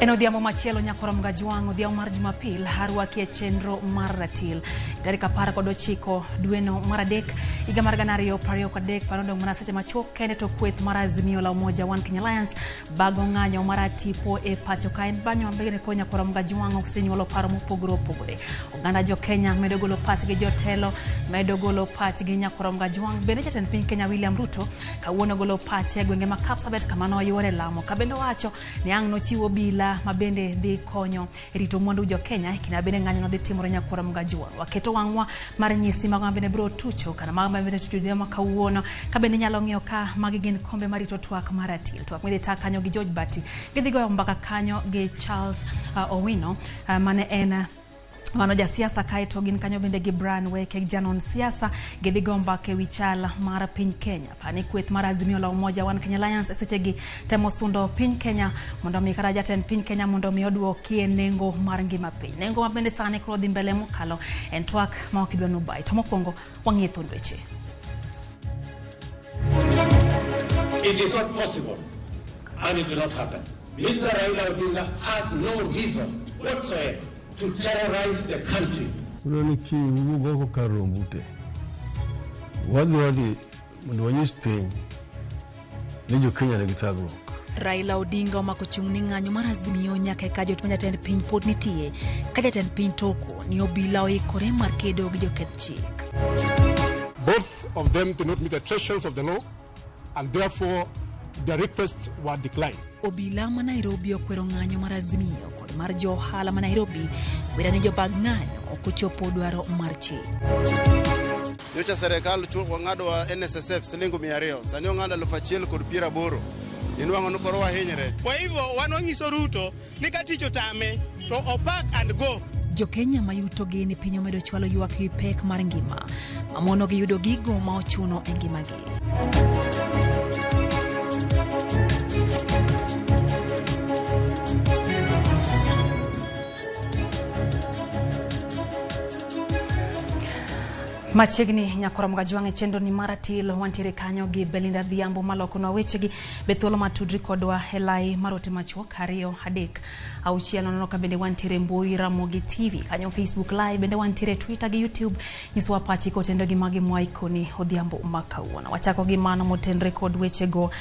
En odhiambo machielo nyakora Mgajwang', odhiambo mar Jumapil, arwaki e chenro mar ratil. Tarik 19 dweno mar adek higa mar 2023, pano dong' mana seche machuok kende to kweth mar Azimio la Umoja One Kenya Alliance bago ng'anyo mar tipo e pacho ka en banyo mabende ko nyakora Mgajwang' osenyuolo paro mopogore opogore. Oganda jo Kenya medo golo pachgi, jotelo medo golo pachgi nyakora Mgajwang'. Bende jatend piny Kenya William Ruto kawuono golo pache e gwenge ma Kapsabet kama noyuore lamo ka bende owacho ni ang' nochiwo obila ma bende dhi konyo e rito mwandu jo Kenya e kinde ma bende ng'anyo no dhi timore nyakwara Mgajwang'. Waketo wang'wa mar nyisi mago ma bende biro tucho kana mago ma bende tucho odhiambo ma kawuono ka bende inyalo ng'iyo ka magi gin kombe marito twak mar atil. Twak midhi ta kanyo gi George Bati gidhi goyo mbaka kanyo gi Charles Owino mane en mano jasiasa kaeto gin kanyo bende gi Brian Weke janon siasa gidhi go mbaka ewi chal mar piny Kenya. Pani kweth mar Azimio la Umoja One Kenya Alliance e sechegi temo sundo piny Kenya mondo mi kata jatend piny Kenya mondo mi oduokie nengo mar ngima piny. Nengo ma bende sani koro dhi mbele mokalo en twak ma ok idwa nubai. To mokwongo wang'iye thund weche. It is not possible and it will not happen. Mr. Raila Odinga has no reason whatsoever to terrorize the country. Koro ni kiny wuog oko kar rombu te. Wadhi wadhi mondo wanyis piny ni jo Kenya nigi thagruok. Raila Odinga omako chung' ni ng'anyo mar Azimio nyaka e kajot ma jatend piny pod nitie ka jatend piny toko ni obila oikore mar kedo gi joketh chik. Both of them do not meet the thresholds of the law and therefore their requests were declined. Obila ma Nairobi okwero ng'anyo mar Azimio kod mar jo ohala ma Nairobi kwera ni jobag ng'anyo ok ochopo dwaro mar chik. Nyocha serikal ong'adowa NSSF siling 200, sani ong'ado 1,080. Inwang'o ni koro wahinyre. Kwa hivyo wan wanyiso Ruto ni ka tich otame to opak and go. Jo-Kenya ma yutogi ni piny omedo chwalo ywak ewi pek mar ngima mamono gi yudo gigo ma ochuno e ngimagi. Machiegni nyakora Mgajwang' e chenro ni mar atil wantiere kanyo gi Belinda Adhiambo malokonwa wechegi be thuolo matudri kodwa e lai mar ote machuok 2 3 6 nono ka bende wantiere mbui Ramogi TV kanyo Facebook Live bende wantiere Twitter gi YouTube nyisowa pachi kotenre gi magi mwaikoni odhiambo ma kawuono. Wachako gi mano motenre kod wechego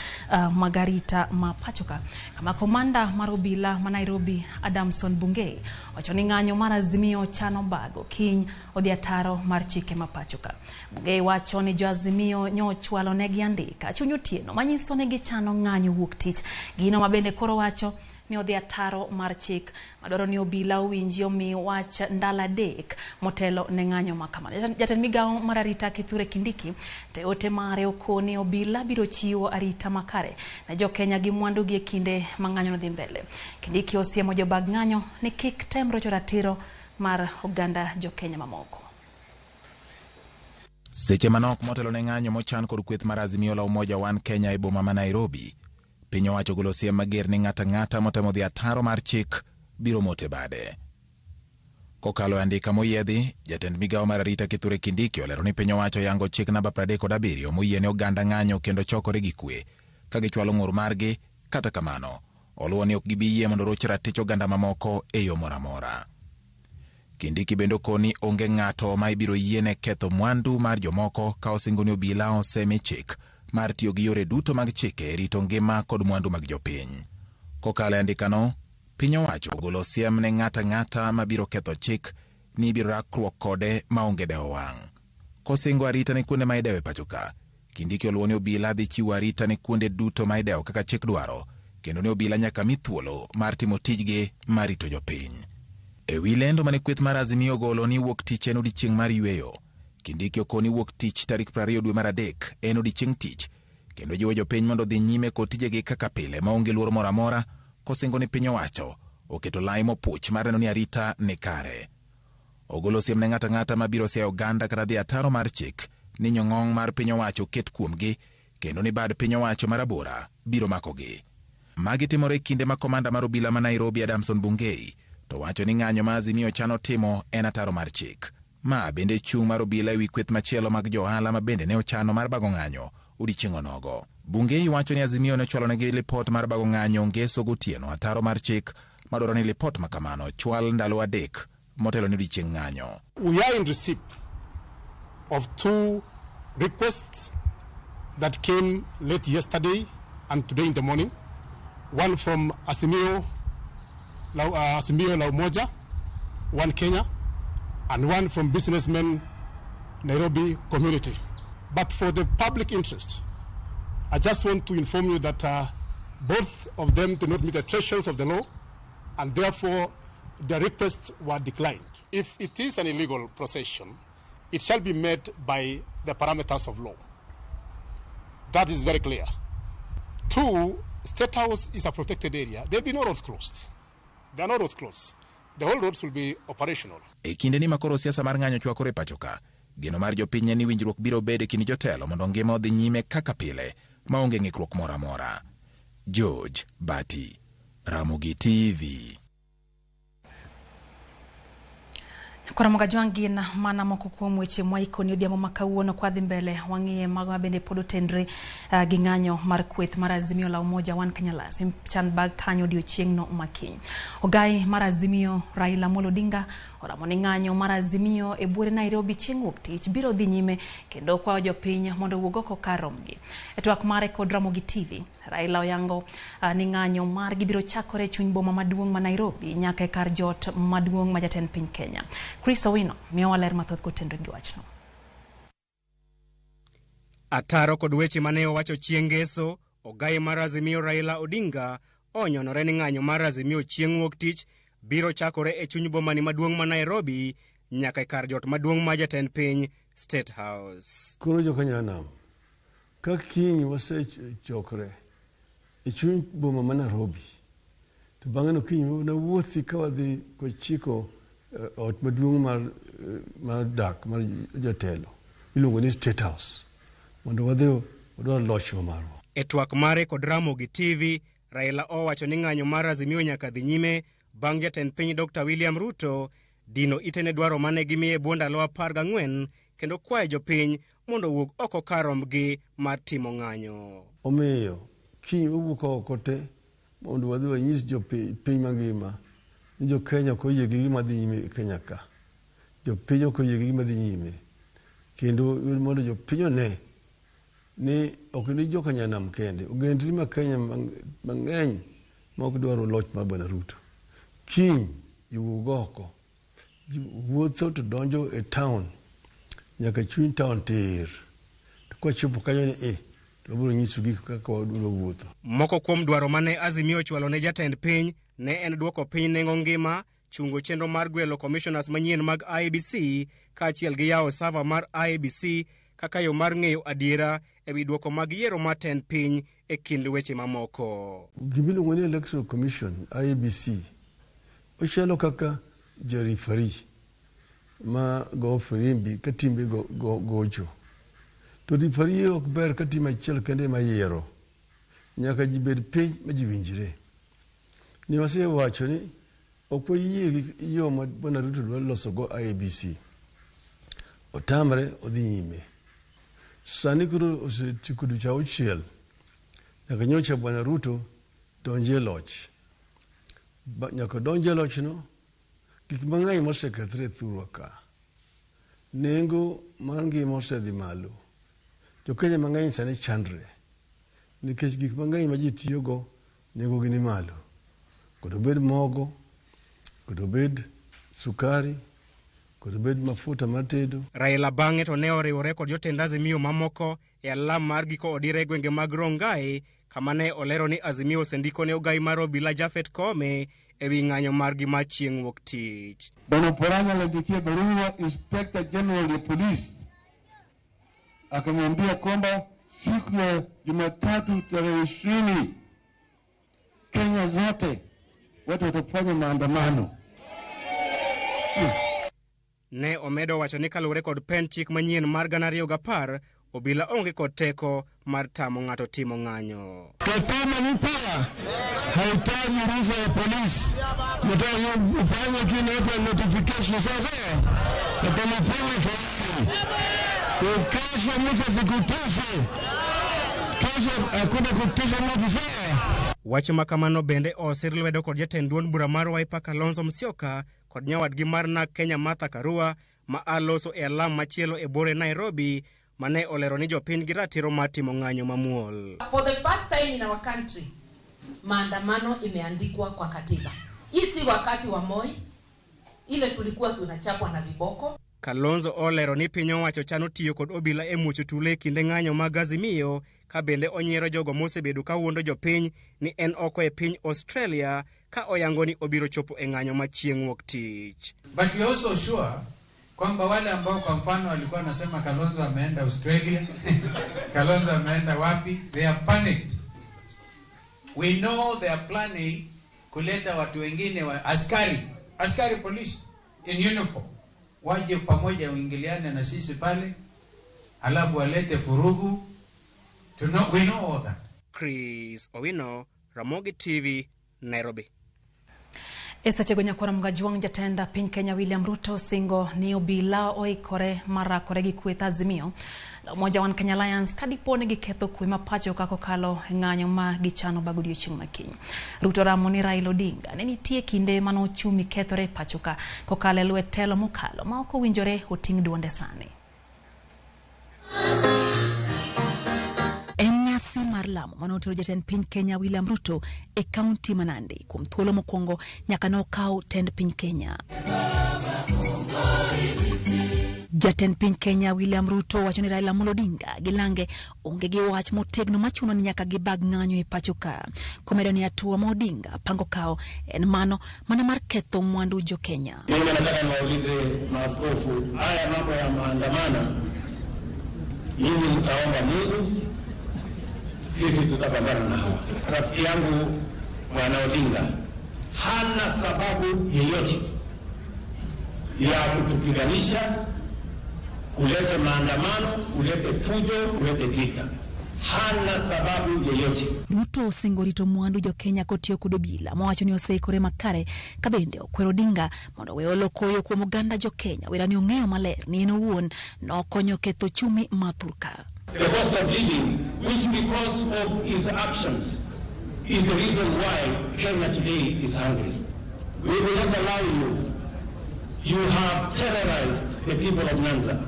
mag arita ma pachoka kama komanda mar obila ma Nairobi Adamson Bungei wacho ni ng'anyo mar Azimio chano bago kiny odhi ataro mar chike ma pachoka. Bungei wacho ni jo Azimio nyochwalo negi andika chuny otieno manyiso ni gichano ng'anyo wuok tich. Gino ma bende koro wacho ni odhi ataro mar chik madwaro ni obila owinji omi wach ndalo 3 motelo ne ng'anyo ma kamano. Jatend migawo mar arita Kithure Kindiki te ote mare okoni obila biro chiwo arita makare ne jo Kenya gi mwandugi e kinde ma ng'anyo no dhi mbele. Kindiki osiemo jobag ng'anyo ni kik tem rocho ratiro mar oganda jo Kenya mamoko. Seche manok motelo ne ng'anyo mochan kod kweth mar Azimio la Umoja One Kenya e boma ma Nairobi, piny owacho ogolo siem mager ni ng'ato ang'ata motemo dhi ataro mar chik biro mote bade. Kokalo e andika moyiedhi, jatend migawo mar arita Kithure Kindiki olero ni piny owacho yango chik namba 37 moyiene oganda ng'anyo kendo chokore gi kwe ka gichwalo ng'ur margi. Kata kamano, oluwo ni ok gibi yie mondo roch ratich oganda mamoko e yo moro amora. Kindiki bende okoni onge ng'ato ma ibiro yiene ketho mwandu mar jomoko ka osingo ni obila osemi chik mar tiyo gi yore duto mag chike e rito ngima kod mwandu mag jopiny. Kokalo e andikano, piny owacho ogolo siem ne ng'ato ang'ata mabiro ketho chik ni ibiro rakruok kode maonge dewo wang'. Kosingo arita ne kuonde ma idewo e pacho ka, Kindiki oluwo ni obila dhi chiwo arita ne kuonde duto ma idewo kaka chik dwaro, kendo ni obila nyaka mi thuolo mar timo tijgi mar rito jopiny. E wi lendo mane kweth mar Azimio ogolo ni wuok tich en odiechieng' mar yweyo, Kindiki okoni wuok tich tarik 20 dwe mar 3 en odiechieng' tich, kendo jiwo jopiny mondo odhi nyime kod tijegi kaka pile maonge luoro moro amora, kosingo ni piny owacho oketo lai mopuch mar neno ni arita ni kare. Ogolo siem ne ng'ato ang'ata mabiro siayo oganda kata dhi ataro mar chik ni nyong'ong' mar piny owacho oket kuomgi kendo ni bad piny owacho marabora biro makogi. Magi timore e kinde ma komanda mar obila ma Nairobi Adamson Bungei to wacho ni ng'anyo ma Azimio chano timo en ataro mar chik. Ma bende chung' mar obila ewi kweth machielo mag jo ohala ma bende ne ochano mar bago ng'anyo odiechieng' onogo. Bungei wacho ni Azimio ne ochwalonegi lipot mar bago ng'anyo ngeso gotieno ataro mar chik madwaro ni lipot makamano chwal ndalo 3 motelo ni odiechieng' ng'anyo. We are in receipt of 2 requests that came late yesterday and today in the morning. One from Azimio La Umoja, One Kenya, and one from businessmen Nairobi community. But for the public interest, I just want to inform you that both of them do not meet the thresholds of the law, and therefore the requests were declined. If it is an illegal procession, it shall be made by the parameters of law. That is very clear. 2, State House is a protected area. There will be no roads closed. There are no roads closed. The whole roads will be operational. E kinde ni makoro siasa mar ng'anyo chwakore e pacho ka, geno mar jopiny en ni winjruok biro bedo e kind jotelo mondo ngima odhi nyime kaka pile maonge ng'ikruok moro amora. George Bati, Ramogi TV. Koro Mogajwang' gin mana moko kuom weche mwaikoni odhiambo ma kawuono. Kwa dhi mbele wang'iye mago mabende pod otenre gi ng'anyo mar kweth mar Azimio la Umoja One Kenya Alliance chan bag kanyo odiochieng'no makiny. Ogai mar Azimio Raila Amolo Odinga oramo ni ng'anyo mar Azimio e buore Nairobi chieng' wuok tich biro dhi nyime kendo kwayo jopiny mondo owuog oko kar romgi. E twak mare kod Ramogi TV, Raila oyango ni ng'anyo margi biro chakore e chuny boma maduong' ma Nairobi nyaka e kar jot maduong' ma jatend piny Kenya. Chris Owino miyowa ler mathoth kotenore gi wachno. Ataro kod weche mane owacho chieng' ngeso, ogai mar Azimio Raila Odinga onyonore ni ng'anyo mar Azimio chieng' wuok tich biro chakore e chuny bomani maduong' ma Nairobi nyaka e kar jot maduong' ma jatend piny State House. Koro jokanyanam, ka kiny wasechokre e chuny boma ma Nairobi, to bang'e no kiny nawuothi ka wadhi kochiko ot maduong' mar dak mar jotelo iluongo ni State House mondo wadhi wadwar loch ma marwa. E twak mare kod Ramogi TV, Raila owacho ni ng'anyo mar Azimio nyaka dhi nyime bang' jatend piny Dr. William Ruto dino ite ne dwaro mane gimiye bwo ndalo 14 kendo kwayo jopiny mondo owuog oko kar rombgi mar timo ng'anyo. Omiyo kiny wawuok oko te mondo wadhi wanyis jopiny mangima ni jo Kenya ok oyie gi gima dhi nyime e Kenya ka. Jopiny ok oyie gi gima dhi nyime. Kendo mondo jopiny one ni ok ni joka nyanam kende, ogendni ma Kenya mang'eny ma ok dwar loch mar Bwana Ruto. Kiny jiwuog oko, ji wuotho to donjo e town nyaka chuny town tir. To kwachopo kanyo ni to wabiro nyiso gik kaka wadwa wuotho. Moko kuom dwaro mane Azimio ochwalo ne jatend piny ne en duoko piny nengo ngima, chungo chenro mar gwelo commissioners manyien mag IEBC kaachiel gi yawo server mar IEBC kaka yo mar ng'eyo adiera ewi duoko mag yiero mar tend piny e kind weche mamoko. Gimiluongo ni Electoral Commission, IEBC, ochalo kaka jarifari ma go firimbi ka timbe gocho. To rifari ok ber ka tim achiel kende ema yiero. Nyaka ji bed piny ma ji winjre. Ni wasewacho ni ok wayie gi yo ma Bwana Ruto dwa losogo IEBC. Otamre odhi nyime. Sani koro osetieko dweche 6 nyaka nyocha Bwana Ruto donje loch. Nyaka donje loch no, gik mang'eny mosekethre e thurwa ka. Nengo mar ngima osedhi malo. Jo Kenya mang'eny sani chandre nikech gik mang'eny ma ji tiyogo nengogi ni malo. Kod obed mogo, kod obed sukari, kod obed mafuta mar tedo. Raila bang'e to ne oriwore kod jotend Azimio mamoko e alam mar giko odira e gwenge mag Rongai, kama ne olero ni Azimio osendiko ne ogai mar obila Japhet Koome ewi ng'anyo margi mar chieng' wuok tich. Bwana Oparanya aliandikia barua Inspector General ya polisi akamwambia kwamba siku ya Jumatatu tarehe 20 Kenya zote watu watafanya maandamano. Ne omedo wacho ni kaluwore kod pen chik manyien mar 2010, obila onge kod teko mar tamo ng'ato timo ng'anyo. Katiba mpya haitaji ruhusa ya polisi. Nataka ufanye kile notification sasa. Utalifanya tayari. Kesho mtu asikutishe. Kesho hakuna kutisha mtu sawa. Wach ma kamano bende osir lwedo kod jatend duond bura mar Wiper Kalonzo Musyoka kod nyawadgi mar NARC Kenya Martha Karua ma aloso e alam machielo e bore Nairobi mane olero ni jopiny gi ratiro mar timo ng'anyo mamuol. For the first time in our country, maandamano imeandikwa kwa katiba. Hii si wakati wa Moi, ile tulikuwa tunachapwa na viboko. Kalonzo olero ni piny owacho chano tiyo kod obila e muocho tule e kinde ng'anyo mag Azimio ka bende onyiero jogo mosebedo ka wuondo jopiny ni en oko e piny Australia ka oyango ni obiro chopo e ng'anyo ma chieng' wuok tich. But we also sure kwamba wale ambao kwa mfano walikuwa wanasema Kalonzo ameenda Australia, Kalonzo ameenda wapi, they are panicked. We know they are planning kuleta watu wengine wa askari, askari police in uniform waje pamoja uingiliane na sisi pale, alafu walete furugu. To know, we know all that. Chris Owino, Ramogi TV, Nairobi. E sechego nyakwara Mgajwang' jatend piny Kenya William Ruto singo ni obila oikore mar rakore gi kweth Azimio la Umoja One Kenya Alliance ka dipo ni giketho kwe ma pacho ka kokalo e ng'anyo ma gichano bang' odiochieng' ma kiny. Ruto ramo ni Raila Odinga ne nitie kinde mane ochumi kethore e pacho ka kokalo e lwet telo mokalo ma ok owinjore oting' duonde sani. En nyasi mar lamo mane otero jatend piny Kenya William Ruto e kaunti ma Nandi kuom thuolo mokwongo nyaka ne okaw tend piny Kenya. Jatend piny Kenya William Ruto wacho ni Raila Amolo Odinga gi lange onge gi wach motegno machuno ni nyaka gibag ng'anyo e pacho ka. Komedo ni hatua ma Odinga pango kawo en mano mana mar ketho mwandu jo Kenya. Mimi nataka niwaulize maaskofu, haya mambo ya maandamano, nyinyi mtaomba Mungu, sisi tutapambana na hawa. Rafiki yangu Bwana Odinga hana sababu yeyote ya kutupiganisha, kulete maandamano, kulete fujo, kulete vita. Hana sababu yeyote. Ruto osingo rito mwandu jo Kenya kotiyo kod obila mowacho ni oseikore makare ka bende okwero Odinga mondo owe olo koyo kuom oganda jo Kenya wera ni ong'eyo maler ni en owuon nokonyo ketho ochumi ma thurka. The cost of living, which because of his actions is the reason why Kenya today is hungry. We will not allow you. You have terrorized the people of Nyanza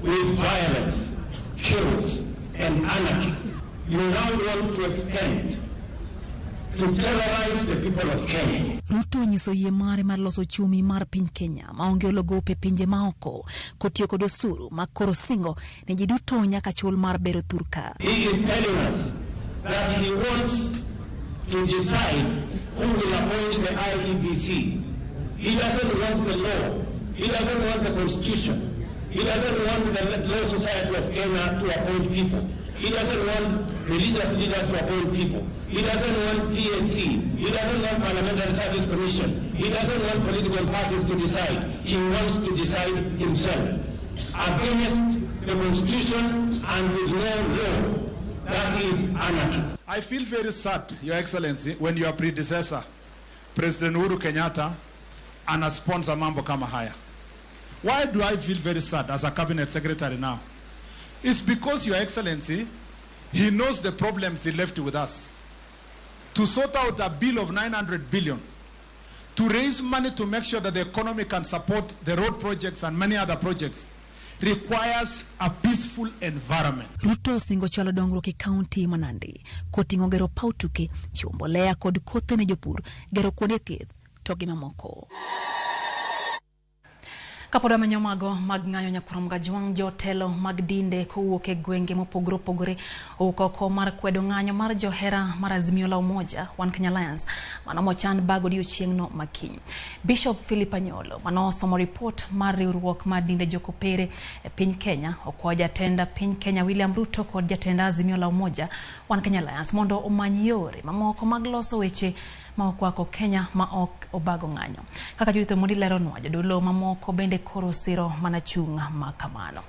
with violence, chaos, and anarchy. You now want to extend to terrorize the people of Kenya. Ruto onyiso yie mare mar loso ochumi mar piny Kenya maonge olo gope pinje maoko kotiyo kod osuru ma koro singo ni ji duto nyaka chul mar bero thurka. He is telling us that he wants to decide who will appoint the IEBC. He doesn't want the law. He doesn't want the constitution. He doesn't want the Law Society of Kenya to appoint people. He doesn't want religious leaders to appoint people. He doesn't want PSC. He doesn't want Parliamentary Service Commission. He doesn't want political parties to decide. He wants to decide himself against the constitution and with no law. That is anarchy. I feel very sad, Your Excellency, when your predecessor, President Uhuru Kenyatta, anasponsor mambo kama haya. Why do I feel very sad as a cabinet secretary now? It's because, Your Excellency, he knows the problems he left with us. To sort out a bill of 900 billion, to raise money to make sure that the economy can support the road projects and many other projects, requires a peaceful environment. Ruto osingo chwalo dongruok e kaunti ma Nandi koting'o gero paw tuke, chiwo mbolea kod kothe ne jopur, gero kuonde thieth to gi mamoko. Kapod wamenyo mago mag ng'anyo nyakwar Mgajwang' jotelo mag dinde kowuok e gwenge mopogore opogore owuok oko mar kwedo ng'anyo mar johera mar Azimio la Umoja One Kenya Alliance mano mochan bag odiochieng'no makiny. Bishop Philip Anyolo manosomo ripot mar riwruok mar dinde jokopere e piny Kenya okwayo jatend piny Kenya William Ruto kod jatend Azimio la Umoja One Kenya Alliance mondo omany yore mamoko mag loso weche ma okwako Kenya ma ok obago ng'anyo. Kaka Judith Omondi leronwa, jodolo mamoko bende koro siro mana chung' ma kamano.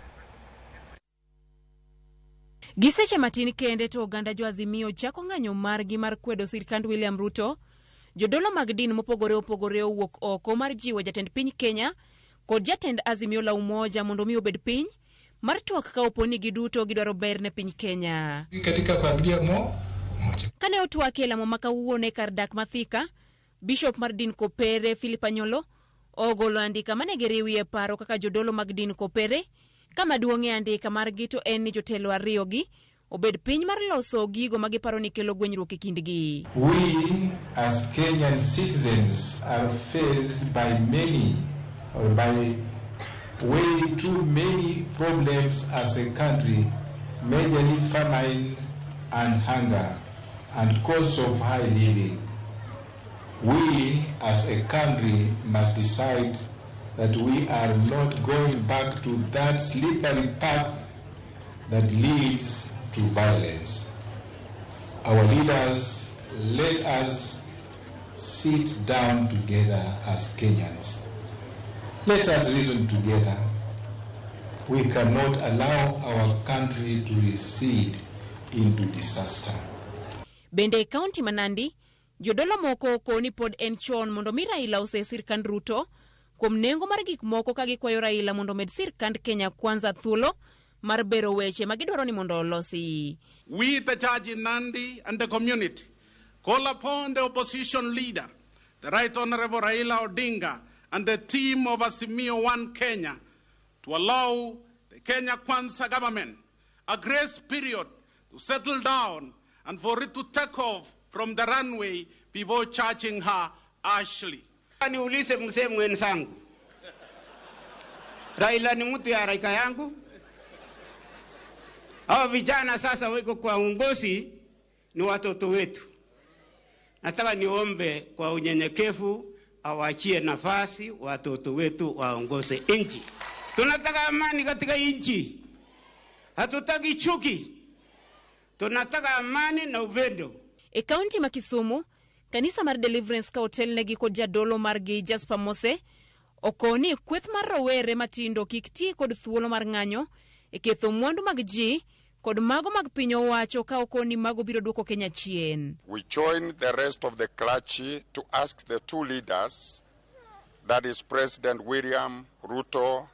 Gi seche matin kende to oganda jo Azimio chako ng'anyo margi mar kwedo sirkand William Ruto. Jodolo mag din mopogore opogore owuok oko mar jiwo jatend piny Kenya kod jatend Azimio la Umoja mondo mi obed piny mar twak ka opo ni giduto gidwaro ber ne piny Kenya. Katika familia Kane otwak e lamo ma kawuono e kar dak ma Thika, Bishop mar din Kopere Philip Anyolo ogolo andika mane giriwie paro kaka jodolo mag din Kopere. Kama duong' e andika margi to en ni jotelo ariyogi obed piny mar loso gigo ma giparo ni kelo gwenyruok e kindgi. We as Kenyan citizens are faced by many or by way too many problems as a country, majorly famine and hunger and cost of high living. We as a country must decide that we are not going back to that slippery path that leads to violence. Our leaders, let us sit down together as Kenyans. Let us reason together. We cannot allow our country to recede into disaster. Bende e kaunti ma Nandi, jodolo moko okoni pod en chon mondo mi Raila ose sirkand Ruto kuom nengo mar gik moko ka gikwayo Raila mondo omed sirkand Kenya Kwanza thuolo mar bero weche ma gidwaro ni mondo olosi. We, the church in Nandi and the community, call upon the opposition leader, the Right Honorable Raila Odinga, and the team of Azimio One Kenya to allow the Kenya Kwanza government a grace period to settle down and for it to take off from the runway before charging her harshly. Niulize mzee mwenzangu, Raila ni mtu ya rika yangu? Hawa vijana sasa wiko kwa uongozi ni watoto wetu. Nataka niombe kwa unyenyekevu awachie nafasi watoto wetu waongoze nchi. Tunataka amani katika nchi, hatutaki chuki, tunataka amani na upendo. E kaunti ma Kisumu, kanisa mar Deliverance ka otelnegi kod jadolo margi Jasper Mose okoni kweth mar rowere matindo kik ti kod thuolo mar ng'anyo e ketho mwandu mag ji kod mago mag piny owacho ka okoni mago biro duoko Kenya chien. We join the rest of the clergy to ask the two leaders, that is President William Ruto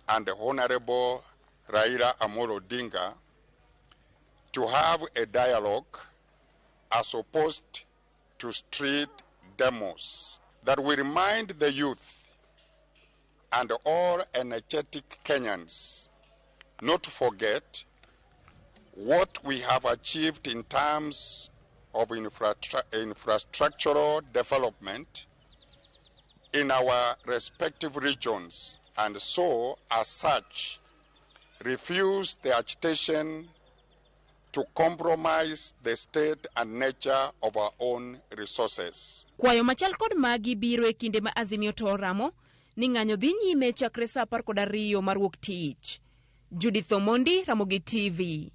and the Honorable Raila Amolo Odinga, to have a dialogue as opposed to street demos, that we remind the youth and all energetic Kenyans not to forget what we have achieved in terms of infrastructural development in our respective regions, and so, as such, refuse the agitation to compromise the state and nature of our own resources. Kwayo machal kod magi biro e kinde ma Azimio to oramo ni ng'anyo dhi nyime chakre saa 12 mar wuok tich. Judith Omondi, Ramogi TV.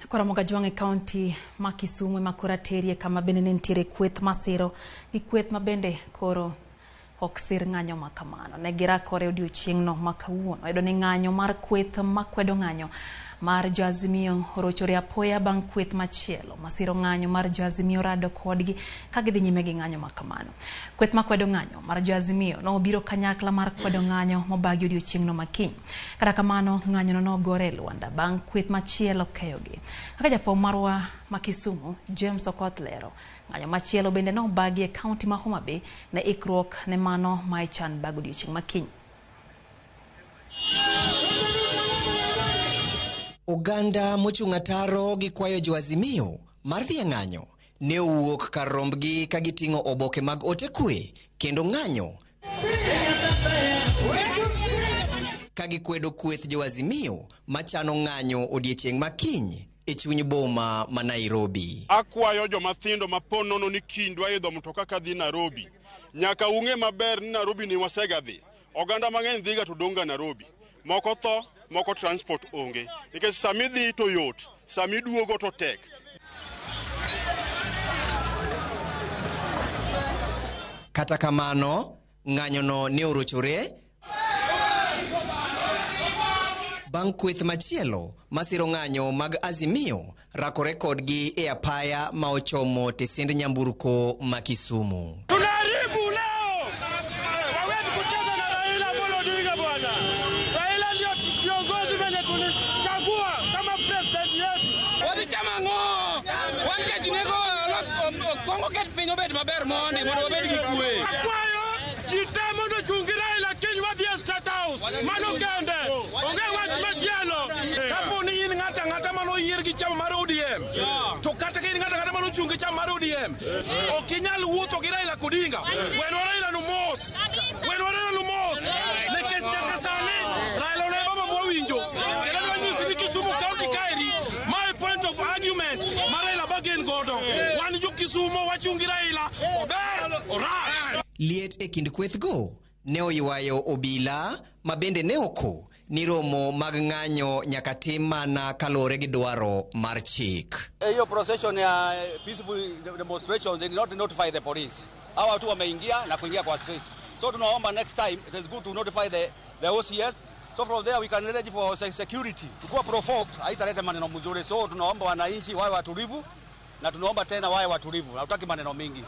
Koro Jwang' e kaunti ma Kisumu ema koro aterie kama bende ne nitiere kweth masiro gi kweth ma bende koro ok sir ng'anyo ma kamano. Ne girakore odiochieng'no ma kawuono. Oyudo ni ng'anyo mar kweth makwedo ng'anyo mar jo Azimio orochore apoya bang' kweth machielo masiro ng'anyo mar jo Azimio rado kodgi ka gidhi nyime gi ng'anyo ma kamano. Kweth makwedo ng'anyo mar jo Azimio nobiro kanyakla mar kwedo ng'anyo mobagi odiochieng'no makiny. Kata kamano ng'anyono nogore e lwanda bang' kweth machielo keyogi. Kaka jafwambo marwa ma Kisumu James Okoth lero, ng'anyo machielo bende nobagi e kaunti ma Homa Bay ne ikruok ne mano ma ichan bag odiochieng' makiny. Oganda mochung' ataro gi kwayo jo Azimio mar dhi e ng'anyo ne owuok kar rombgi ka giting'o oboke mag ote kwe kendo ng'anyo ka gikwedo kweth jo Azimio machano ng'anyo odiechieng' makiny e chuny boma ma Nairobi. Akwayo joma thindo ma po nono ni kindwa idho mtoka kadhi Nairobi. Nyaka ung'e maber ni Nairobi ni wasega dhi. Oganda mang'eny dhiga to dong' ga Nairobi. Moko tho, moko transport onge. Nikech sami dhi to yot, sami duogo to tek. Kata kamano, ng'anyono ne orochore bang' kweth machielo masiro ng'anyo mag Azimio rakore kodgi e apaya ma ochomo tesend nyamburko ma Kisumu. Tunaharibu leo. Hawezi kucheza na Raila Amolo Odinga bwana. Raila ndio kiongozi mwenye tulichagua kama president yetu. Walichama ng'o. Bang' kech nego Kongo ket piny obed maber mondi mondo wabed gi kwe. Akwayo ji te mondo ochung' gi Raila kiny wadhi e State House. Mano kende. Onge wach machielo. Kapo ni in ng'ato ang'ata mane oyier gi chama mar ODM, to kata ka in ng'ato ang'ata mane ochung' gi chama mar ODM, ok inyal wuotho gi Raila Odinga. Wenwa Raila no mos. Wenwa Raila no mos. Nikech nyaka sani Raila ne baba mwawinjo. Kendo adwa nyisi ni Kisumu County kaeri, my point of argument ma Raila bargain godo. Wan jo Kisumo wachung' gi Raila. Ober, orach. Liet e kind kwethgo ne oywayo obila ma bende ne oko ni romo mag ng'anyo nyaka tim mana kaluwore gi dwaro mar chik. Hiyo procession ya peaceful demonstration, they did not notify the police. Hawa watu wameingia na kuingia kwa streets. So tunaomba next time it is good to notify the OCS. So from there we can arrange for security. Tukiwa provoked haitaleta maneno mzuri. So tunaomba wananchi wawe watulivu na tunaomba tena wawe watulivu. Hatutaki maneno mingi.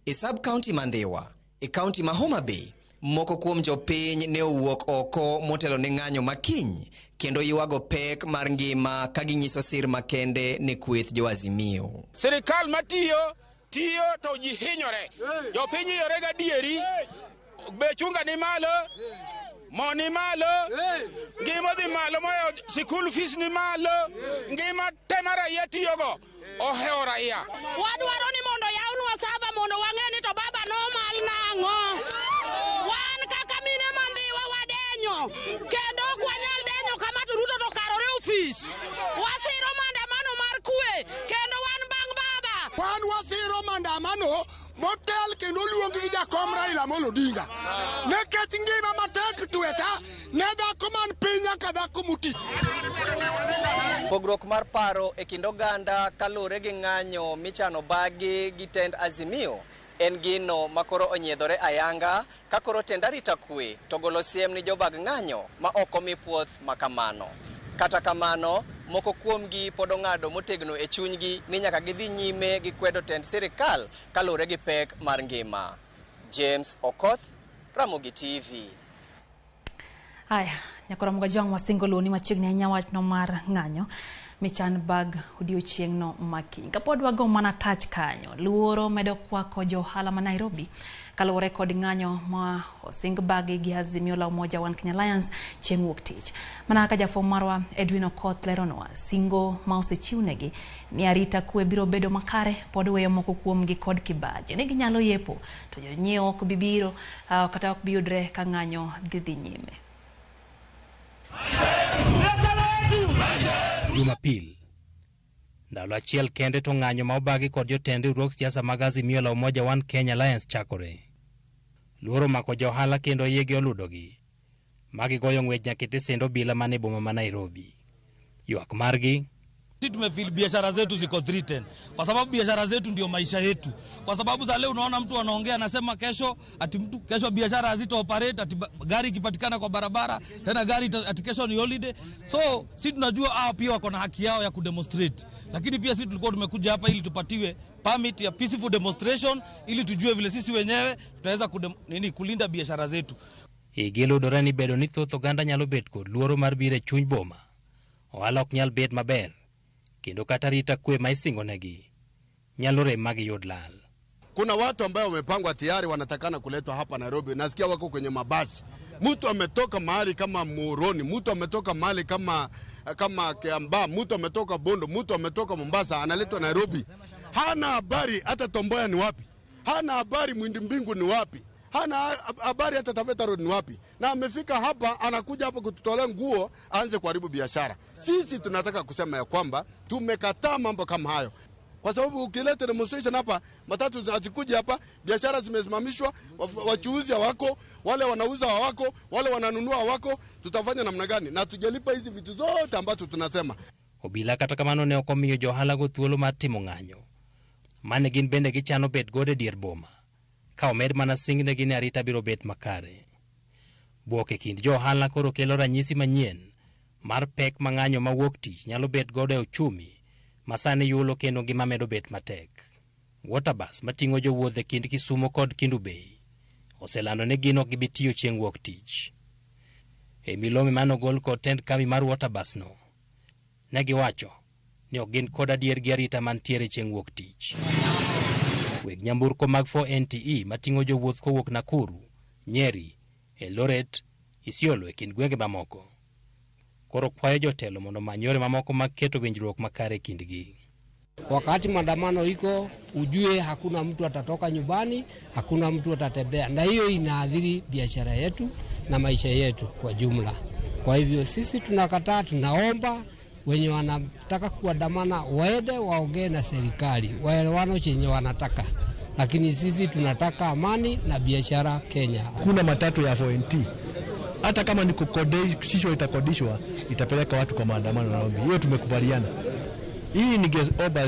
E sub county ma Ndhiwa, e county ma Homa Bay, moko kuom jopiny ne owuok oko motelo ne ng'anyo makiny kendo ywago pek mar ngima ka ginyiso sir makende ne kweth jo Azimio. Sirikal matiyo tiyo to ji hinyore. Jopiny hinyore gadieri. Bech unga ni malo, mo ni malo, ngima dhi malo moyo sikul fees ni malo, ngima te ma raia tiyogo ohewo raia. Wadwaro ni mondo yawnwa sava mondo wang'e ni to baba nomal nang'o. Wan kaka mine ma Ndhiwa wadenyo kendo ok wanyal denyo kama to Ruto to karore ofis. Wasiro maandamano mar kwe kendo wan bang' baba. Wan wasiro maandamano motel kendo oluongi gi jakom Raila Amolo Odinga. Nikech ngima matek tweta ne dhako man piny nyaka dhako moti. Pogruok mar paro e kind oganda kaluwore gi ng'anyo michano bagi gi tend Azimio en gino makoro onyiedhore ayanga ka koro tend arita kwe to golo siem ni jobag ng'anyo ma ok omi puoth makamano. Kata kamano, moko kuomgi pod ong'ado motegno e chunygi ni nyaka gidhi nyime gi kwedo tend sirikal kaluwore gi pek mar ngima. James Okoth, Ramogi TV. Haya, nyakora Mugajwang' wasingo luoni machiegni ahinya wachno mar ng'anyo michan bag odiochieng'no makiny. Kapod wago mana tach kanyo, luoro medo kwako jo ohala ma Nairobi kaluwore kod ng'anyo ma osing bagi gi Azimio la Umoja One Kenya Alliance chieng' wuok tich. Mana kaka jafwambo marwa Edwin Okoth leronwa, singo ma osechiwnegi ni arita kwe biro bedo makare pod weyo moko kuomgi kod kibaji ni ginyalo yepo to jonyiewo ok bi biro kata ok bi yudre ka ng'anyo dhi nyime. Jumapil, ndalo achiel kende to ng'anyo ma obagi kod jotend riwruog siasa mag Azimio la Umoja One Kenya Alliance chakore. Luoro omako jo ohala kendo yiegi oludogi, ma gigoyo ng'wech nyaka e tesend obila man e boma ma Nairobi. Ywak margi Sisi tumefeel biashara zetu ziko threatened kwa sababu biashara zetu ndio maisha yetu. Kwa sababu za leo unaona mtu anaongea anasema kesho ati mtu kesho biashara hazita operate, ati gari ikipatikana kwa barabara tena gari ati kesho ni holiday. So sisi tunajua hao pia wako na haki yao ya kudemonstrate, lakini pia sisi tulikuwa tumekuja hapa ili tupatiwe permit ya peaceful demonstration ili tujue vile sisi wenyewe tutaweza kulinda biashara zetu. Igi ludore ni bedo ni thoth oganda nyalo bet kod luoro mar biro e chuny boma, ohala ok nyal bet maber kendo kata rita kwe ma isingonegi nyalo rem ma giyud lal. Kuna watu ambao wamepangwa tayari wanatakana kuletwa hapa Nairobi. Nasikia wako kwenye mabasi. Mtu ametoka mahali kama Muhoroni, mtu ametoka mahali kama Kiambaa, mtu ametoka Bondo, mtu ametoka Mombasa, analetwa Nairobi. Hana habari hata Tom Mboya ni wapi. Hana habari Mwindi Mbingu ni wapi. Hana habari hata Taveta Road ni wapi. Na amefika hapa, anakuja hapa kututolea nguo, aanze kuharibu biashara. Sisi tunataka kusema ya kwamba tumekataa mambo kama hayo. Kwa sababu ukileta demonstration hapa, matatu hazikuji hapa, biashara zimesimamishwa, wachuuzi hawako, wale wanauza hawako, wale wananunua hawako, tutafanya namna gani? Na tujalipa hizi vitu zote ambazo tunasema. Obila kata kamano ne ok omiyo jo ohala go thuolo mar timo ng'anyo. Mane gin bende gichano bet godo e dier boma. Ka omed mana singnegi ni arita biro bet makare. Bwok e kind jo ohala koro kelo ranyisi manyien mar pek ma ng'anyo mawuok tich nyalo bet godo e uchumi ma sani yulo kendo ngima medo bet matek. Waterbus mating'o jowuoth e kind Kisumo kod Kendu Bay oselando ni gin ok gibi tiyo chieng' wuok tich. E milome mane ogol kod tend kambi mar Waterbus no, ne giwacho ni ok gin kod adier gi arita mantiere chieng' wuok tich. Weg nyamburko mag 4NTE mating'o jowuoth kowuok Nakuru, Nyeri, Eldoret, Isiolo e kind gwenge mamoko. Koro kwayo jotelo mondo omany yore mamoko mag keto winjruok makare e kindgi. Wakati maandamano iko, ujue hakuna mtu atatoka nyumbani, hakuna mtu atatembea, na hiyo inaathiri biashara yetu na maisha yetu kwa jumla. Kwa hivyo sisi tunakataa, tunaomba wenye wanataka kuandamana waende waongee na serikali, waelewano chenye wanataka, lakini sisi tunataka amani na biashara Kenya. Kuna matatu ya 4NT hata kama ni kukodishwa itakodishwa, itapeleka watu kwa maandamano Nairobi. Hiyo tumekubaliana. Hii ningeomba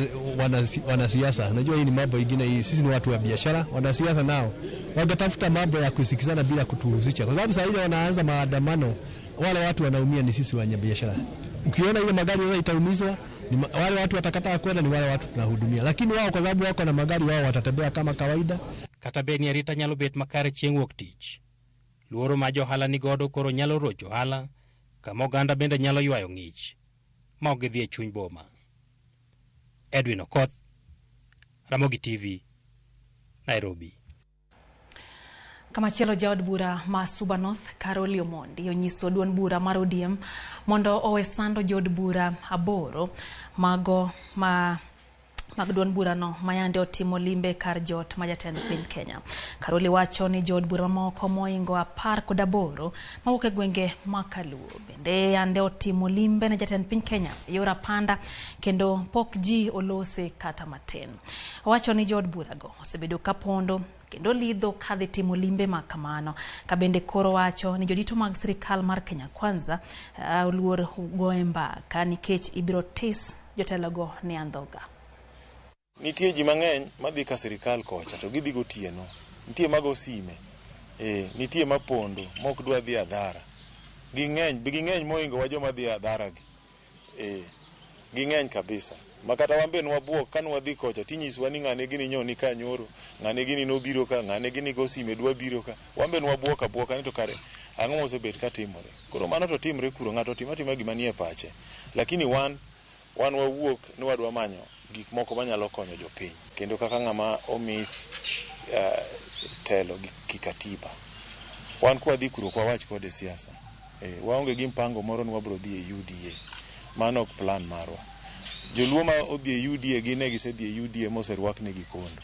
wanasiasa, najua hii ni mambo ingine hii, sisi ni watu wa biashara, wanasiasa nao wangetafuta mambo ya kusikizana bila kutuhusisha, kwa sababu saa ile wanaanza maandamano, wale watu wanaumia ni sisi wenye biashara. Ukiona ile magari sasa itaumizwa, ni wale watu watakataa kwenda, ni wale watu tunahudumia, lakini wao kwa sababu wako na magari wao watatembea kama kawaida. Kata bed ni arita nyalo bet makare chieng' wuok tich, luoro ma johala ni godo koro nyalo rocho ohala, kama oganda bende nyalo ywayo ng'ich ma ok gidhi e chuny boma. Edwin Okoth, Ramogi TV, Nairobi. Kamachielo jaod bura ma Suba North, Caroli Omondi, onyiso duond bura mar ODM mondo owe sando jood bura 8 mago ma mag duond burano mayande otimo limbe kar jot ma jatend piny Kenya. Caroli wacho ni jood bura mamoko moingo 18 mawuok e gwenge ma Kaluo bende yande otimo limbe ne jatend piny Kenya e yor apanda kendo pok ji olose kata matin. Owacho ni jood burago osebedo kapondo kendo lidho kadhi timo limbe ma kamano. Kabende koro wacho ni jodito mag sirikal mar Kenya Kwanza oluor goye mbaka nikech ibiro tis jotelogo ni andhoga. Nitie ji mang'eny madhi ka sirikal kocha to gidhi gotieno. Nitie mago sime, nitie mapondo mok dwa dhi adhara. Ging'eny moingo wa joma dhi adhara gi. Ging'eny kabisa. Makata wan be nwabuok ka nwadhi kocha tinyiswa ni ng'ane gini nyoni ka nyoro, ng'ane gini nobiro ka, ng'ane gini go sime dwa biro ka. Wan be nwabuok abuoka ni to kare ang'o mosebet ka timore. Koro mano to timre kuro, ng'ato timo atima gima nie pache. Lakini wan wawuok ni wadwa manyo gik moko manyalo konyo jopiny kendo kaka ng'ama omi telo gi kikatiba. Wan kwadhi kuro ok wawach kode siasa. Waonge gi mpango moro ni wabro dhi e UDA. Mano ok plan marwa. Joluo ma odhi e UDA gin e gisedhi e UDA moserwaknegi kondo.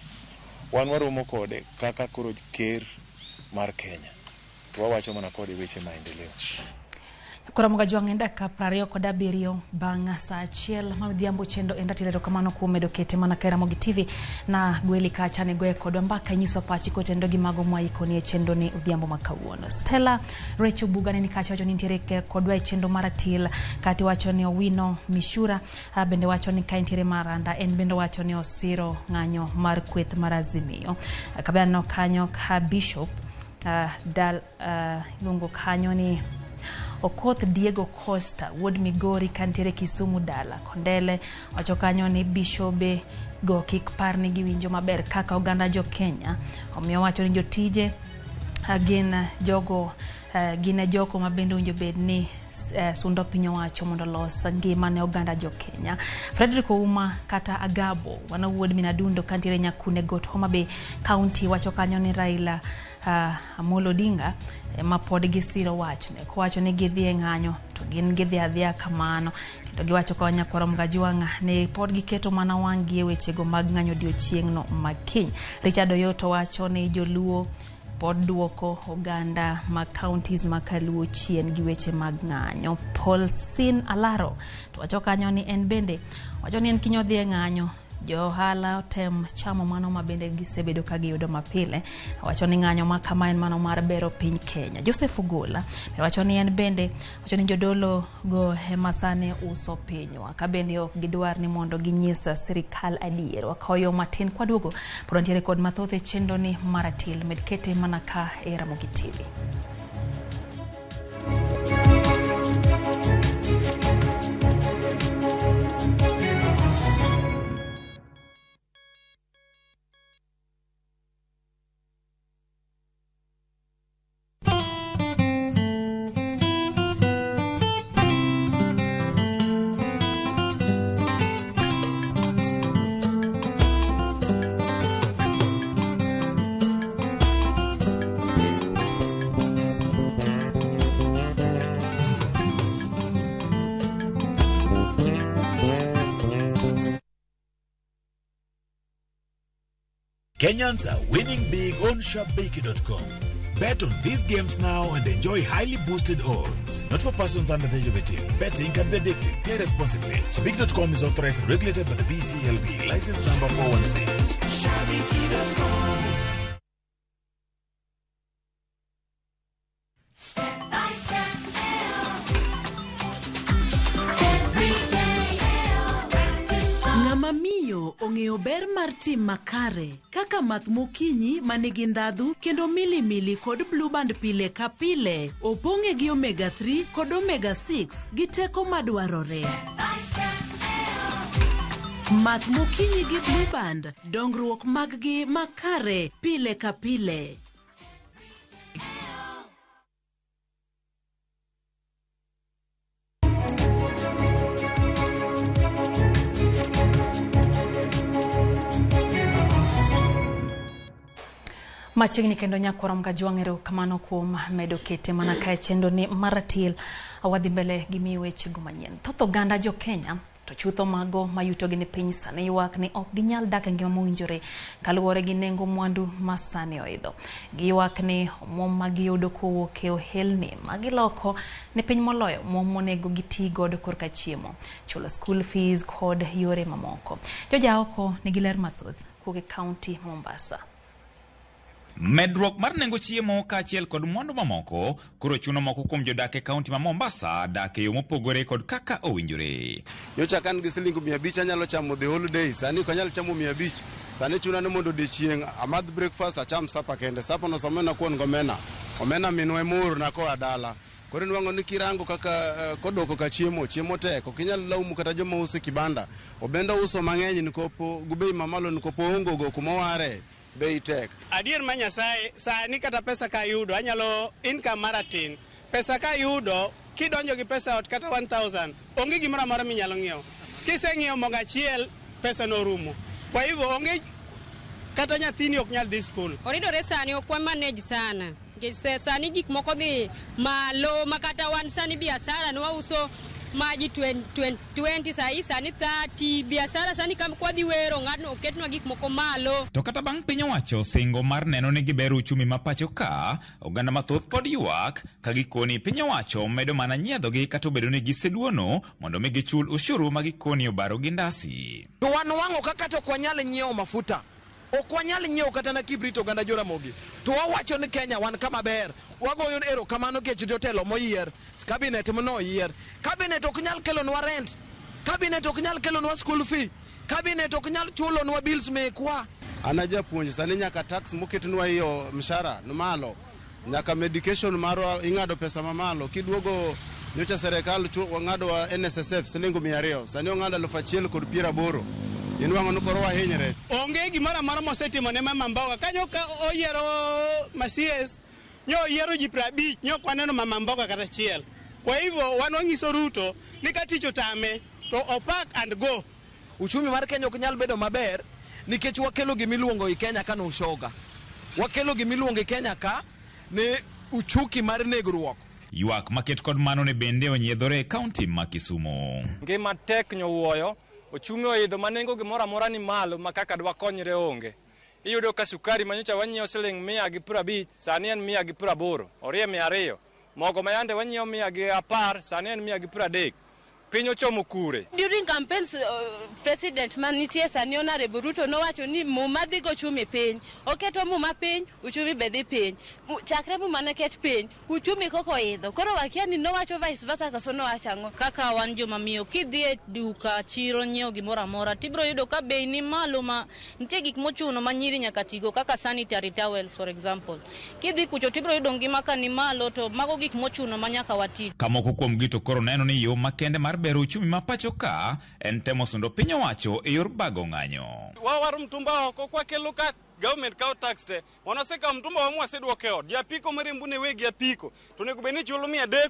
Wan waromo kode kaka koro ker mar Kenya. To wawacho mana kode weche maendeleo. Koro moga jwang' en dakika 27 bang' saa 1 ma odhiambo chendo en ratiro erokamano kuom medo kete mana ka Ramogi TV na gweli kacha ne goye kodwa mbaka nyiso pachi kotendo gi mago mwaikoni e chendo ni odhiambo ma kawuono. Stella Rachel Buga ne ni kacha wacho ni nitiere kodwa e chendo mar atil kati wacho ni Owino Mishura bende wacho ni ka nitiere Maranda en bende wacho ni osiro ng'anyo mar kweth mar Azimio. Kabano kanyo ka Bishop dal iluongo kanyo ni Okoth Diego Costa wuod Migori kantiere Kisumu dala. Kondele wacho kanyo ni bishobe go kik par ni giwinjo maber kaka oganda jo Kenya. Omiyo wacho ni jotije gin jogo gin joko ma bende owinjo bed ni sundo piny owacho mondo olos ngima ne oganda jo Kenya. Frederick Ouma kata Agabo wana wuod Minadundo kantiere Nyakune Got Homa Bay County wacho kanyo ni Raila Amolo Odinga ma pod gisiro wachne kowacho ni gidhi e ng'anyo to gin gidhi adhiya kamano kendo giwacho konya kwaro Mgajuang' ne pod giketo mana wang' gi e wechego mag ng'anyo odiochieng'no ma kiny. Richard Oyoto wacho ni joluo pod duoko oganda ma counties ma Kaluo chien gi weche mag ng'anyo. Paul Sin Alaro to wacho kanyo ni en bende wacho ni en kiny odhi e ng'anyo jo ohala otem chamo mano ma bende gisebedo ka giyudo mapile. Wacho ni ng'anyo ma kama en mano mar bero piny Kenya. Joseph Ogola wacho ni en bende wacho ni jodolo go ema sani uso pinywa ka bende ok gidwar ni mondo ginyis sirikal adier. Wakawo yo matin kwaduogo pod wantiere kod mathoth e chenro ni mar atil med kete mana ka e Ramogi TV. Kenyans are winning big on Shabiki.com. Bet on these games now and enjoy highly boosted odds. Not for persons under the age of 18. Betting can be addictive. Play responsibly. Shabiki.com is authorized and regulated by the BCLB. License number 416. Shabiki.com. Step by step, every day, practice on. Ng'ama miyo ong'eyo ber mar tim makare kaka math mokinyi ma nigi ndhadhu kendo milimili kod blue band pile ka pile opong'e gi omega 3 kod omega 6 gi teko madwarore. By step, Math mokinyi gi blue band dongruok mag-gi makare pile ka pile. Machiegni kendo nyakwara Kajwang' erokamano kuom medo kete mana kae chenro ni maratil wadhi mbele gi miyi wechego manyien. Thoth oganda jo Kenya to chutho mago mayutogi ni piny sani ywak ni ok ginyal dak e ngima mowinjore kaluwore gi nengo mwandu ma sani oidho. Giywak ni omuom ma giyudo kowuok e ohelni ma giloko ni piny moloyo omuom monego giti godo korka chiemo, chulo school fees kod yore mamoko. Jojaoko nigi ler mathoth kowuok e kaunti ma Mombasa. Medruok mar nengo chiemo kaachiel kod mwandu mamoko koro chuno moko kuom jodak e kaunti ma Mombasa dak e yo mopogore kod kaka owinjore. Nyocha ka an gi siling 500 anyalo chamo the whole day, sani ok anyal chamo 500. Sani chuna ni mondo odiechieng' amadh breakfast acham sapa kende. Sapa no samoro nakuon gomena. Omena minwa ema oorna koa dala. Koro inwang'o ni kirango kaka kodoko ka chiemo, chiemo tek. Ok inyal laumu kata joma uso e kibanda. Obenda uso mang'eny nikopo gi bei mamalo nikopo oongo go kuma oware. Bei tek. Adier ma Nyasaye, sani kata pesa ka ayudo, anyalo income mara tin. Pesa ka ayudo, kidonjo gi pesa ot kata 1000, onge gimoro amora minyalo ng'iewo. Kiseng'iewo mogo achiel, pesa no orumo. Kwa hivyo onge kata nyathini ok nyal dhi skul. Oridore sani ok wa manage sana. Nikech sani gik moko dhi malo ma kata wan sani biashara ne wauso maji 20 sahi sani 30 biashara sani kam kwadhi wero ng'atno oketnwa gik moko malo. To kata bang' piny owacho singo mar neno ni gibero uchumi ma pacho ka, oganda mathoth pod ywak ka gikoni piny owacho medo mana nyiedhogi kata obedo ni giseduono mondo mi gichul ushuru ma gikoni obaro gi ndasi. To wan wang'o kaka to ok wanyal nyiewo mafuta. Ok wanyal nyiewo kata na kibrit oganda Joramogi. To wawacho ni Kenya wan kama ber. Wagoyo erokamano kech jotelo moyier, cabinet manoyier. Cabinet ok nyal kelonwa rent. Cabinet ok nyal kelonwa school fee. Cabinet ok nyal chulonwa bills mekwa. An ajapuonj sani nyaka tax moketnwa iyo mshahara ni malo. Nyaka medication marwa ing'ado pesa mamalo. Kiduogo nyocha serikal wang'ado NSSF siling 200. Sani ong'ado 1080. Inwang'o ni koro wahinyre. Onge gimoro amora mosetimo ne mama mboga. Kanyo ka oyiero Masies, nyo oyiero ji 50, nyo ok waneno mama mboga kata achiel. Kwa hivyo wan wang'iso Ruto ni ka tich otame to opak and go. Uchumi mar Kenya ok nyal bedo maber nikech wakelo gimiluongo i Kenya ka ni ushoga. Wakelo gimiluongo i Kenya ka ni uchuki mar negruok. Ywak maket kod mano ne bende onyiedhore e kaunti ma Kisumu. Ngima tek nyowuoyo. Ochumi oidho ma nengo gimoro amora ni malo ma kaka dwakonyre onge. Iyudo ka sukari ma nyocha wanyiewo siling 150, sani en 180, orie 200. Mogo ma yande wanyiewo 110, sani en 130. Piny ochomo kure. During campaigns, president manitie sani Honorable Ruto nowacho ni muma dhi go uchumi piny. Oketo muma piny, uchumi be dhi piny. Chakre muma ne ket piny, uchumi koko oidho. Koro wakia ni nowacho vice versa koso nowacho ang'o. Kaka wan joma miyo, kidhi e duka chiro nyiewo gimoro amora, tibiro yudo ka bei ni malo ma nitie gik mochuno ma nyiri nyaka tigo kaka sanitary towels for example. Kidhi kucho tibiro yudo ngima ka ni malo to mago gik mochuno ma nyaka wati. Kamoko kuom gi to koro neno ni yo makende mar bero uchumi ma pacho ka en temo sundo piny owacho e yor bago ng'anyo. Wawaro mtumba oko kwakelo ka government kawo tax te. Wanosekawo mtumba wa mwaseduoko e ot. Japiko mariembo ne wegi apiko. To onego bed ni chulo 300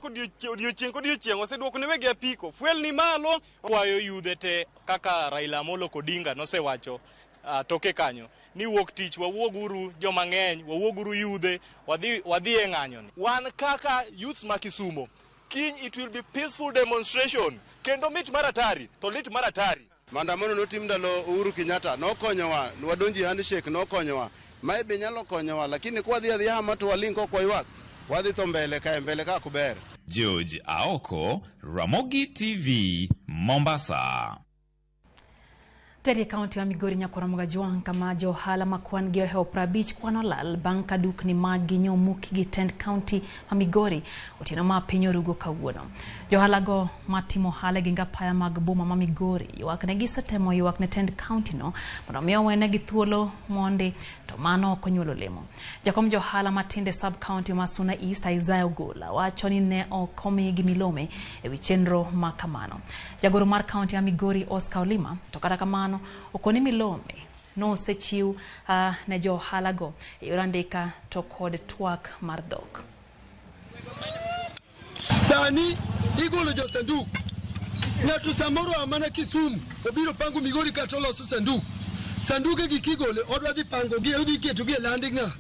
odiochieng' kodiochieng' oseduoko ne wegi apiko. Fuel ni malo. Kwayo yudhe te kaka Raila Amolo Odinga nosewacho toke kanyo ni wuok tich wawuoguru joma ng'eny, wawuoguru yudhe, wadhi e ng'anyo ni. Wan kaka youths ma Kisumo, kiny it will be peaceful demonstration. Kendo mit mar atari, to lit mar atari. Maandamano notim ndalo Uhuru Kenyatta nokonyowa, wadonji handshake nokonyowa. Mae be nyalo konyowa, lakini kwadhi adhiya hama to waling' kok waywak, wadhi tho mbele kae, mbele ka ok ber. George Aoko, Ramogi TV, Mombasa. Teri e kaunti ya Migori Nyakwar Mgajwang' kama johala ma kwan gi ohewo 50 kwan olal bang' ka dukni maggi nyomuki gi tend kaunti ma Migori otieno ma piny orugo kawuono. Johalago matimo ohala e geng apaya mag boma ma Migori ywak ne gisetemo ywak ne tend kaunti no mondo mi owenegi thuolo mondi to mano ok onyuolo olemo. Jakom johala matindo e sub county ma Suna East Isaiah Ogola wacho ni ne ok omigi milome ewi chenro ma kamano. Jagoro mar kaunti ya Migori Oscar Olima to kata kamano okoni milome nosechiw ne jo ohalago e yor andika to kod twak mar dhok. Sani igolo jo sanduk. Ng'ato samoro a mana Kisumu obiro pango Migori kata oloso sanduk. Sanduke gi kigole odwa dhi pango gi odhi keto gi e land ng'a.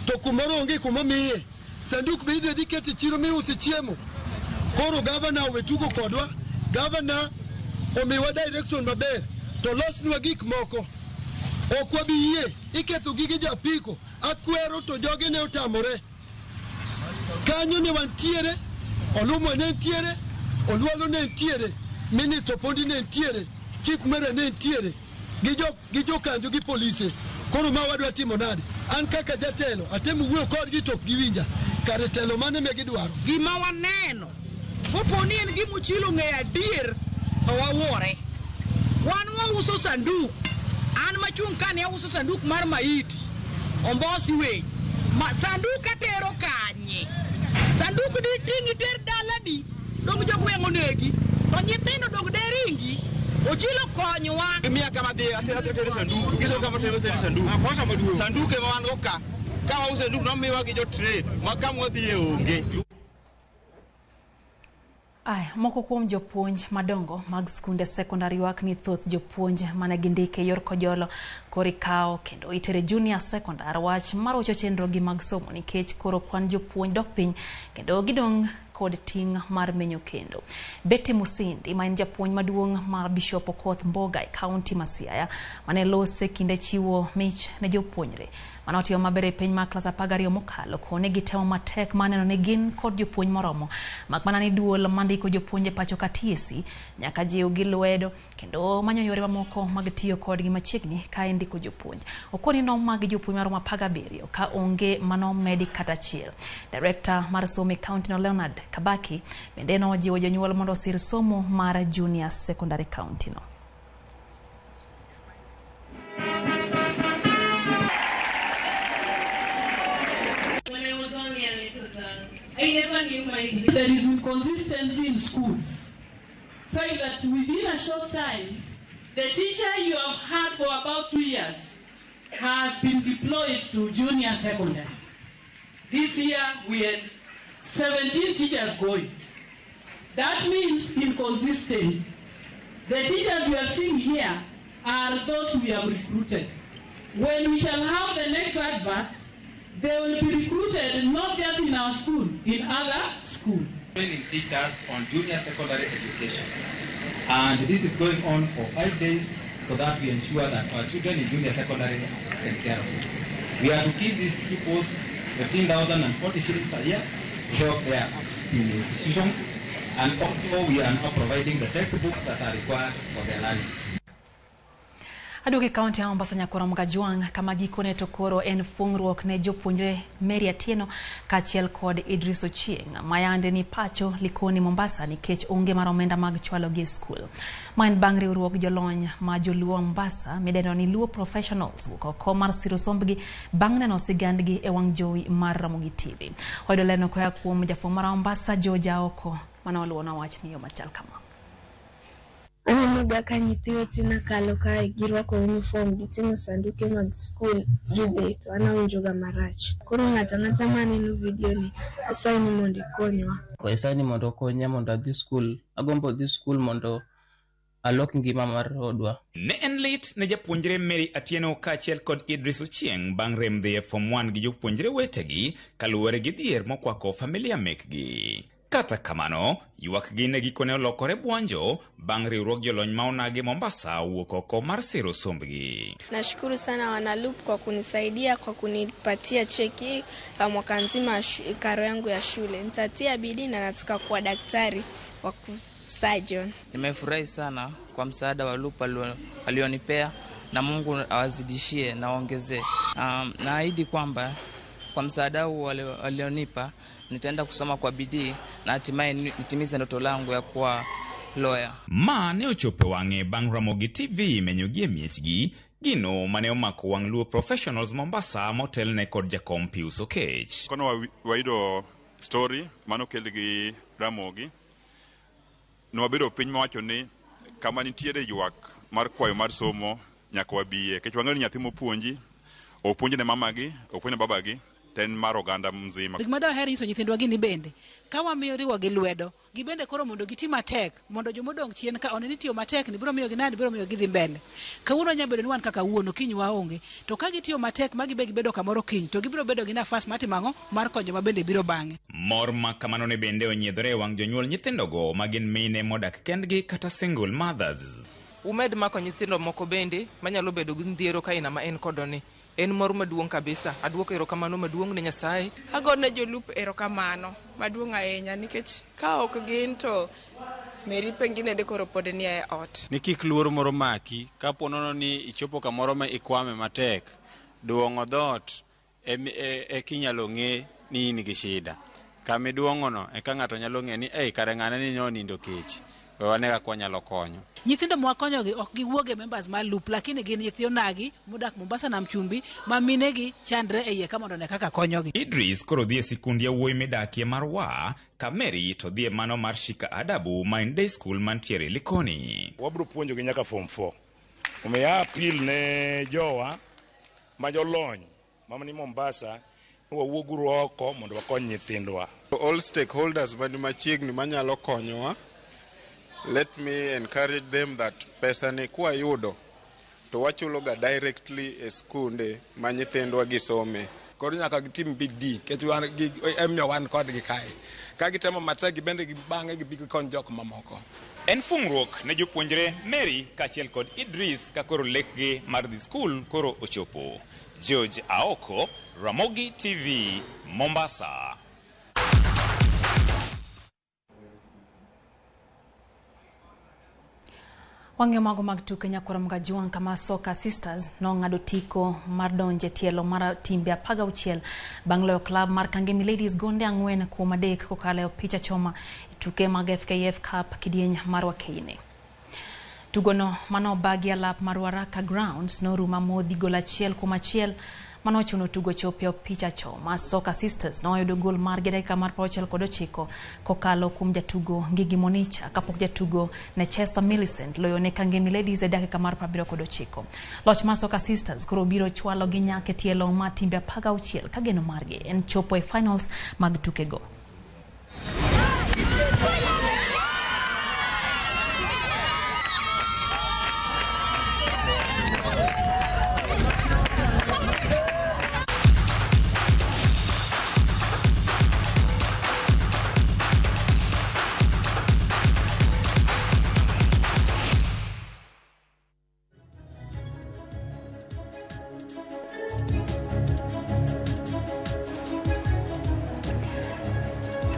To kumoro onge kuma miye. Sanduk be idwa dhi keto e chiro miuse chiemo. Koro gavana owe tugo kodwa. Gavana omiwa direction maber to losnwa gik moko. Ok wabi yie iketho gige jo apiko. Akwero to joge ne otamore. Kanyo ne wantiere, Olumwa ne ntiere, Olwalo ne ntiere, Minister Opondi ne ntiere, Chief Mera ne ntiere, gi jokanjo gi polise. Koro ma wadwa timo nade? An kaka jatelo, atemo wuoyo kodgi to ok giwinja. Kare telo mane me gidwaro? Gima waneno, kopo ni en gima Ochilo ong'eyo adier, to wawuore. Wan wauso sanduk. An machung' ka ni auso sanduk mar maiti, ombosi wech. Ma sanduk atero kanye? Sanduk di ting' iter dalani, dong' jogweng' onegi. To nyithindo dong' deringi. Ochilo konywa. Gimiya kama dhi, atero atero sanduk. Giso kama tero tero sanduk. Sanduk ema wan go ka. Ka wauso sanduk nomiwa gi jo trade, ma kama wadhiye onge. Aya, moko kuom jopuonj madongo mag skunde sekondar ywak ni thoth jopuonj mane gindike e yor kojolo koro ikawo kendo itere junior sekondar wach marocho chenrogi mag somo nikech koro kwan jopuonj dok piny kendo gidong' kod ting' mar menyo kendo. Betty Musindi ma en japuonj maduong' mar Bishop Okoth Mboga e kaunti ma Siaya mane lose kinde chiwo mich ne jopuonjre mane otimo maber e piny mar klas 12 mokalo kone gitemo matek mar neno ni gin kod jopuonj moromo mak mana ni duol mandiko jopuonj e pacho ka TSC nyaka jiw gi lwedo kendo manyo yore mamoko mag tiyo kodgi machiegni ka indiko jopuonj. Okoni nomagi jopuonj maromo 17 ka onge manomedi kata achiel. Director mar somo e kaunti no Leonard Kabaki bende nojiwo jonyuol mondo osir somo mar junior secondary county no. When I was only a little girl, I never knew my There is inconsistency in schools, saying that within a short time, the teacher you have had for about 2 years has been deployed to junior secondary. This year we had 17 teachers going. That means inconsistent. The teachers we are seeing here are those we have recruited. When we shall have the next advert, they will be recruited not just in our school, in other schools. Training teachers on junior secondary education. And this is going on for 5 days so that we ensure that our children in junior secondary are taken care of. We are to give these pupils 15,040 shillings a year to help their in institutions, and also we are now providing the textbooks that are required for their learning. Aduogo e kaunti ya Mombasa Nyakwar Mgajwang' kama gikone to koro en fung'ruok ne jopuonjre Mary Atieno kaachiel kod Idris Ochieng' ma yande ni pacho Likoni Mombasa nikech onge mar omenda mag chwalogi e skul. Ma en bang' riwruok jolony ma joluo Mombasa midendo ni Luo Professionals wuok oko mar siro sombgi bang' neno sigandgi e wang' jowi mar Ramogi TV. Wayudo lerno koa kuom jafwambo mar Mombasa George Aoko mane oluwonwa wachni e yo machal kama. Anenoga ka nyithi wetena kalo kae girwako uniform giting'o sanduke mag skul gidhi to an awinjoga marach. Koro ng'ato ang'ata maneno video ni asayi ni mondo ikonywa. Asayi ni mondo okonya mondo adhi skul. Agombo dhi skul mondo alok ngima mar odwa. Ne en lit ne japuonjre Mary Atieno kaachiel kod Idris Ochieng' bang' rem dhi e form 1 gi jopuonjre wetegi kaluwore gi dhier mokwako familia mekgi. Kata kamano, ywakgi ne gikone olokore buonjo bang' riwruog jolony ma onagi Mombasa wuok oko mar siro sombgi. Nashukuru sana wanaLoop kwa kunisaidia kwa kunipatia cheki ya mwaka mzima karo yangu ya shule. Nitatia bidii na nataka kuwa daktari wa surgeon. Nimefurahi sana kwa msaada wa Loop alionipea na Mungu awazidishie na waongezee. Naahidi kwamba kwa msaada huu walionipa nitaenda kusoma kwa bidii na hatimaye nitimize ndoto langu ya kuwa lawyer. Ma ne ochopo wang'e bang' Ramogi TV menyogie miechgi gino mane omako wang' Luo Professionals Mombasa motelne kod jakom Pius Okech. Kono wayudo story manokel gi Ramogi, nwabedo piny mawacho ni kama nitiere ywak mar kwayo mar somo nyaka wabiye. Nikech wang'eyo ni nyathi mopuonji, opuonj ne mamagi, opuonj ne babagi, to en mar oganda mzima. Gima daher nyiso nyithindwa gini bende, ka wamiyo riwo gi lwedo, gibende koro mondo giti matek, mondo jomodong' chien ka one ni tiyo matek ni biro miyo gi nani, biro miyo gidhi mbele. Kawuono nyalo bedo ni wan kaka wuono, kiny waonge. To ka gitiyo matek ma gibe gibedo kamoro kiny, to gibiro bedo gi nafas mar timo ang'o? Mar konyo ma bende biro bang'e. Mor ma kamano ne bende onyiedhore e wang' jonyuol nyithindogo ma gin mine modak kendgi kata single mothers. Umed mako nyithindo moko bende manyalo bedo gi midhiero ka ina ma en kodoni. En mor maduong' kabisa. Aduoko erokamano maduong' ne Nyasaye. Agone jolup erokamano maduong' ahinya nikech ka ok gin to Mary pengine de koro pod nie ot. Ni kik luoro moro maki kapo nono ni ichopo kamoro ma ikwame matek, duong'o dhoot e kinyalo ng'e ni in gi shida. Kama iduong'ono eka ng'ato nyalo ng'e ni ei kare ng'ane ni nonindo kech. We wane kaka wanyalo konyo. Nyithindo mwakonyogi ok giwuog e members mar Loop, lakini gin nyithi onagi modak Mombasa Nam Chumbi ma minegi chandre e iye ka mondo one kaka konyogi. Idris koro dhi e sikund yawuoyi midakie mar Wa, ka Mary to dhi e mano mar Shika Adabu ma en day school mantiere Likoni. Wabiro puonjogi nyaka form 4. Omiyo appeal ne jowa ma jolony ma ni Mombasa ni wawuoguru oko mondo wakony nyithindwa. All stakeholders mani machiegni manyalo konyowa, let me encourage them that pesa ni kwayudo to wachulo ga directly e skunde ma nyithindwa gisome. Koro nyaka gitim bidii nikech wan gi emiyo wan kodgi kae. Ka gitemo matek gibende bang'e gibi gikony jok mamoko. En fungruok ne jopuonjre Mary kaachiel kod Idris ka koro lekgi mar dhi skul koro ochopo. George Aoko, Ramogi TV, Mombasa. Wang'eyo mago mag tuke nyakoro Mgajuang kama Soka Sisters nong'ado tiko mar donje tielo mar timbe 16 bang' loyo klab mar Kangemi Ladies gonde 4-3 kokalo e opich achoma e tuke mag FKF Cup kidieny mar Wakeini. Tugono manobagi alap mar Waraka Grounds norumo modhi gol 1-1 manochuno tugo chopo e opich achoma. Soka Sisters noyudo gol margi e dakika mar 69 kokalo kuom jatugo Ngigi Monicha kapok jatugo Nechesa Millicent loyo ne Kangemi Ladies e dakika mar 79. Loch mar Soka Sisters koro biro chwalo gi nyaka e tielo mar timbe 16 ka geno margi en chopo e finals mag tukego.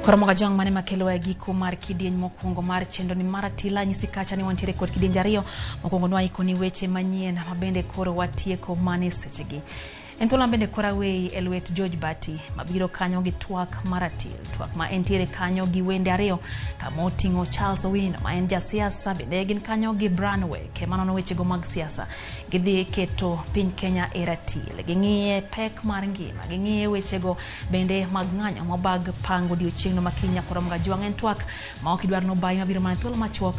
Koro Mgajuang mane makelo e giko mar kidieny mokwongo mar chenro ni mar atila nyisi kacha ni wantiere kod kidienje ariyo. Mokwongo nwaiko ni weche manyien mabende koro watieko mane sechegi. En thuolo mabende koro aweyi e lwet George Bati mabiro kanyo gi twak mar atil. Twak ma entiere kanyo gi wende ariyo kama oting'o Charles Owino ma en jasiasa, bende gin kanyo gi Branwek manono wechego mag siasa. Gidhi keto piny Kenya e ratil. Ging'iye pek mar ngima, ging'iye wechego bende mag ng'anyo mobag pango odiochieng'no ma kiny nyakoro Mgajuang. En twak ma ok idwar nobayi mabiro mana thuolo machuok.